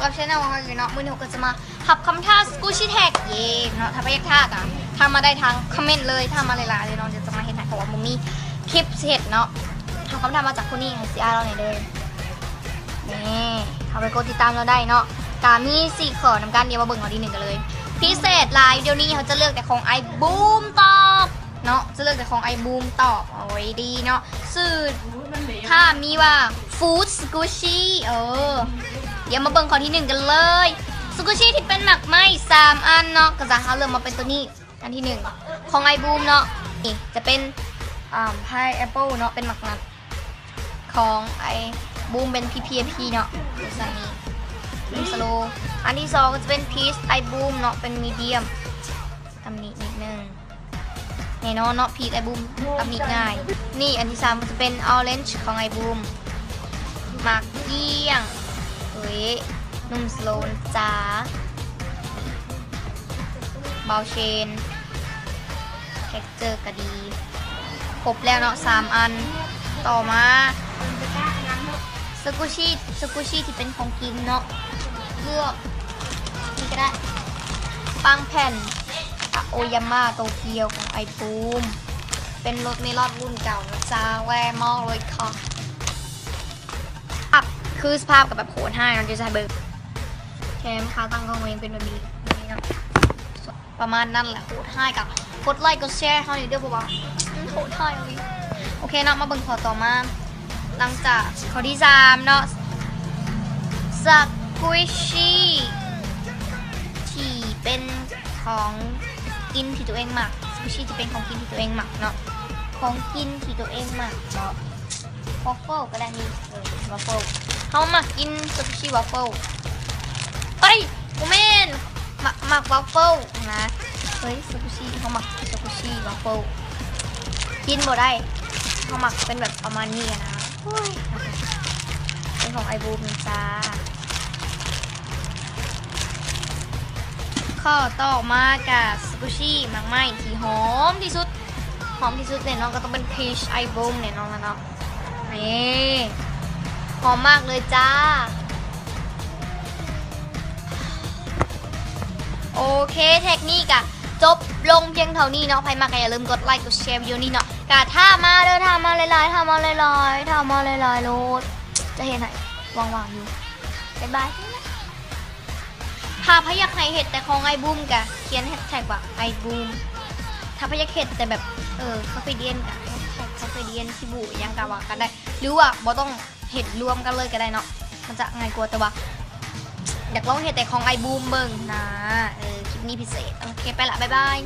ກັບ channel ຂອງເຮົາຢູ່ເນາະ. ມື້ນີ້ເຮົາກໍຈະມາຮັບຄຳທ້າ Squishy Tag ເຢ້ເນາະ. ຖ້າໃຜຢາກທ້າກໍທັກມາໄດ້ທາງ comment ເລີຍ, ທັກມາຫຼາຍໆເລີຍເນາະ, ດຽວຈະມາເຮັດໃຫ້ ເພາະວ່າບໍ່ມີຄລິບຊິເຮັດເນາະ. ຮັບຄຳທ້າມາຈາກຄົນນີ້ ໃຫ້ຊິອ່ານລາວແດ່ເດີ. ນີ້ ເຂົ້າໄປກົດຕິດຕາມລາວໄດ້ເນາະ. ກໍມີສີ່ຂໍ້ນຳກັນ, ດຽວມາເບິ່ງຂໍ້ທີໜຶ່ງກັນເລີຍ. ພິເສດຫຼາຍ, ດຽວນີ້ເຮົາຈະເລືອກແຕ່ຂອງອ້າຍບູມຕອບເນາະ, ຈະເລືອກແຕ່ຂອງອ້າຍບູມຕອບ. ໂອ້ຍ ດີເນາະ. ຊື່ ຖ້າມີວ່າ Food Squishy ເອີ ດຽວມາເບິ່ງຂໍ້ທີໜຶ່ງກັນເລີຍ. Squishy ທີ່ເປັນໝາກໄມ້ສາມອັນເນາະ, ກໍຈະ ເຮົາເລີ່ມມາເປັນຕົວນີ້ ອັນທີໜຶ່ງ ຂອງອ້າຍບູມເນາະ. ນີ້ຈະເປັນ ອ່າ Pineapple ເນາະ, ເປັນໝາກນັດຂອງອ້າຍບູມ, ເປັນ P P P ເນາະ, ໃສ່ນີ້ Num Slow. ອັນທີສອງກໍຈະເປັນ Peach ອ້າຍບູມເນາະ, ເປັນ medium ຕຳໜິນິດໜຶ່ງ. ແນ່ນອນເນາະ, Peach ອ້າຍບູມຕຳໜິງ່າຍ. ນີ້ ອັນທີສາມຈະເປັນ Orange ຂອງອ້າຍບູມ, ໝາກກ້ຽງ. ເອີຍ Num Slow ຈ້າ. Brown Sand, texture ກໍດີ. ຄົບແລ້ວເນາະ ສາມອັນ. ຕໍ່ມາ Squishy, Squishy ທີ່ເປັນຂອງກິນເນາະ, ເລືອກນີ້ກໍໄດ້. ປັງແຜ່ນ Aoyama Tokyo ຂອງອ້າຍບູມ, ເປັນລົດເມລອນລຸ້ນເກົ່ານະຈ໊ະ, ແວະມາເລີຍຄ່ະ. ອັບ ຄືສະພາບກໍແບບໂຫດຮ້າຍເນາະ, ດຽວຈະໃຫ້ເບິ່ງ. ແຄມຂາຕັ້ງຂອງເອງເປັນແບບນີ້ເນາະ. ປະມານນັ້ນແຫຼະ, ໂຫດຮ້າຍ. ກໍກົດໄລກົດແຊໃຫ້ເຮົາແດ່ເດີ ເພາະວ່າມັນໂຫດຮ້າຍອີ່ຫຼີ. ໂອເຄເນາະ, ມາເບິ່ງຂໍ້ຕໍ່ມາ. ຫຼັງຈາກຂໍ້ທີສາມເນາະ, Squishy ທີ່ເປັນຂອງກິນທີ່ຕົວເອງມັກ. Squishy ທີ່ເປັນຂອງກິນທີ່ຕົວເອງມັກເນາະ, ຂອງກິນທີ່ຕົວເອງມັກເນາະ. Waffle ກໍໄດ້ນີ້, ເອີ Waffle. ເຮົາມັກກິນ Squishy Waffle. ເອີຍ ບໍ່ແມ່ນ ມັກ ມັກ Waffle ນະ. ເຮີ້ຍ Squishy ເຮົາມັກ Squishy Waffle ກິນບໍ່ໄດ້, ເຮົາມັກເປັນແບບປະມານນີ້ນະ. ໂອ້ຍ ເປັນຂອງອ້າຍບູມນະຈ້າ. ຂໍ້ຕໍ່ມາກະ Squishy ໝາກໄມ້ທີ່ຫອມທີ່ສຸດ, ຫອມທີ່ສຸດແນ່ນອນກໍຕ້ອງເປັນ Peach ອ້າຍບູມແນ່ນອນລະເນາະ. ນີ້ ຫອມມາກເລີຍຈ້າ. ໂອເຄ ແທັກນີ້ກະຈົບລົງພຽງເທົ່ານີ້ເນາະ. ໃຜມັກກໍຢ່າລືມກົດໄລກົດແຊວິດີໂອນີ້ເນາະ. ກະຖ້າມາເດີ ຖ້າມາຫຼາຍໆ ຖ້າມາຫຼາຍໆ ຖ້າມາຫຼາຍໆໂລດ ຈະເຮັດໃຫ້ວ່າງໆຢູ່. ບາຍບາຍ. ຖ້າໃຜຢາກໃຫ້ເຮັດແຕ່ຂອງອ້າຍບູມກະຂຽນ hashtag ວ່າອ້າຍບູມ. ຖ້າໃຜຢາກເຮັດແຕ່ແບບ ເອີ Confident ກະ hashtag Confident ທີ່ບູຫຍັງກະວ່າກັນໄດ້ ຫຼືວ່າບໍ່ຕ້ອງເຮັດລວມກັນເລີຍກະໄດ້ເນາະ, ມັນຈະງ່າຍກວ່າ. ແຕ່ວ່າຢາກລອງເຮັດແຕ່ຂອງອ້າຍບູມເບິ່ງນະ. ເອີ ຄລິບນີ້ພິເສດ. ໂອເຄ ໄປລະ ບາຍບາຍ.